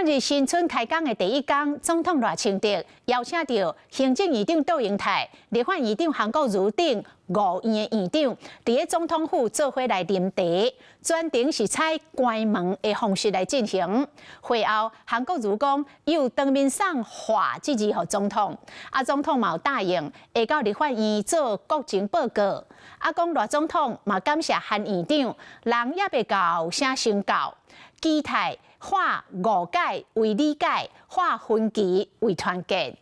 今仔日新春開工的第一工，總統賴清德邀請著行政院長卓榮泰、立法院長韓國瑜等五院的院長，佇咧總統府做伙來啉茶，全程是採關門的方式來進行。會後，韓國瑜講有當面送話這字予總統，啊總統嘛有答應會到立法院做國情報告。啊講賴總統嘛感謝韓院長，人猶未到聲先到，期待化誤解為理解，化分歧為團結。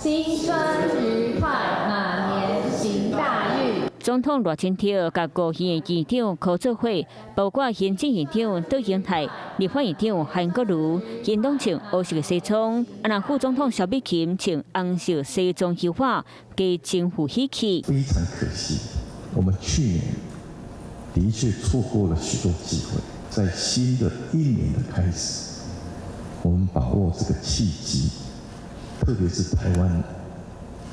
新春愉快，馬年行大運。總統賴清德佮五院的院長合做伙，包括行政院長卓榮泰、立法院長韓國瑜，𪜶攏穿烏色的西裝，啊若副總統蕭美琴穿紅色西裝袖袷，加真有喜氣。非常可惜，我們去年的確錯過了許多機會。在新的一年的開始，我們把握這個契機，特別是台灣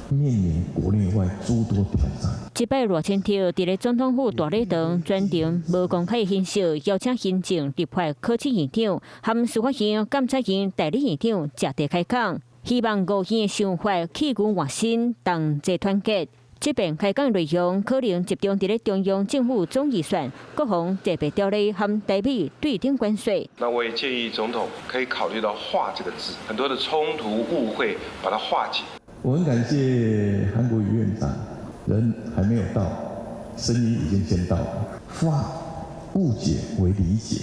面臨國內外諸多挑戰。這擺賴清德佇咧總統府大禮堂全程無公開形式邀請行政、立法、考試院長和司法院、監察院代理院長席地開講，希望五院的想法去舊換新，同齊團結。這遍開講內容可能集中佇咧中央政府總預算、國防特別條例和台美對等關稅。那我也建議總統可以考慮到“化”這個字，很多的衝突誤會，把它化解。我很感謝韓國瑜院長，人還沒有到，聲音已經先到了。化誤解為理解，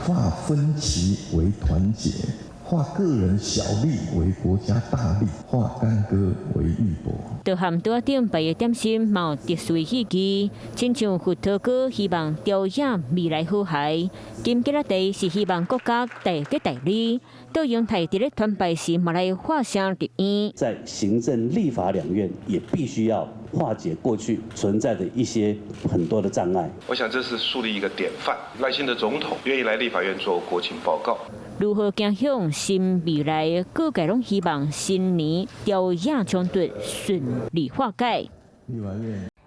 化分歧為團結。化個人小利為國家大利，化干戈為玉帛。就和桌仔頂擺的點心，嘛有特殊的意義，親像佛陀閣希望朝野未來和諧，金桔仔茶是希望國家大吉大利。卓榮泰佇咧團拜時，嘛來化聲入院。在行政、立法兩院也必須要化解過去存在的一些很多的障礙。我想這是樹立一個典範，賴清德總統願意來立法院做國情報告。如何走向新未來？各界攏希望新年朝野衝突順利化解。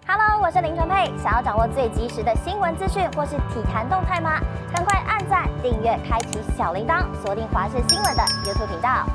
Hello，我是林純佩。想要掌握最及時的新聞資訊或是體壇動態嗎？趕快按讚、訂閱、開啟小鈴鐺，鎖定華視新聞的 YouTube 頻道。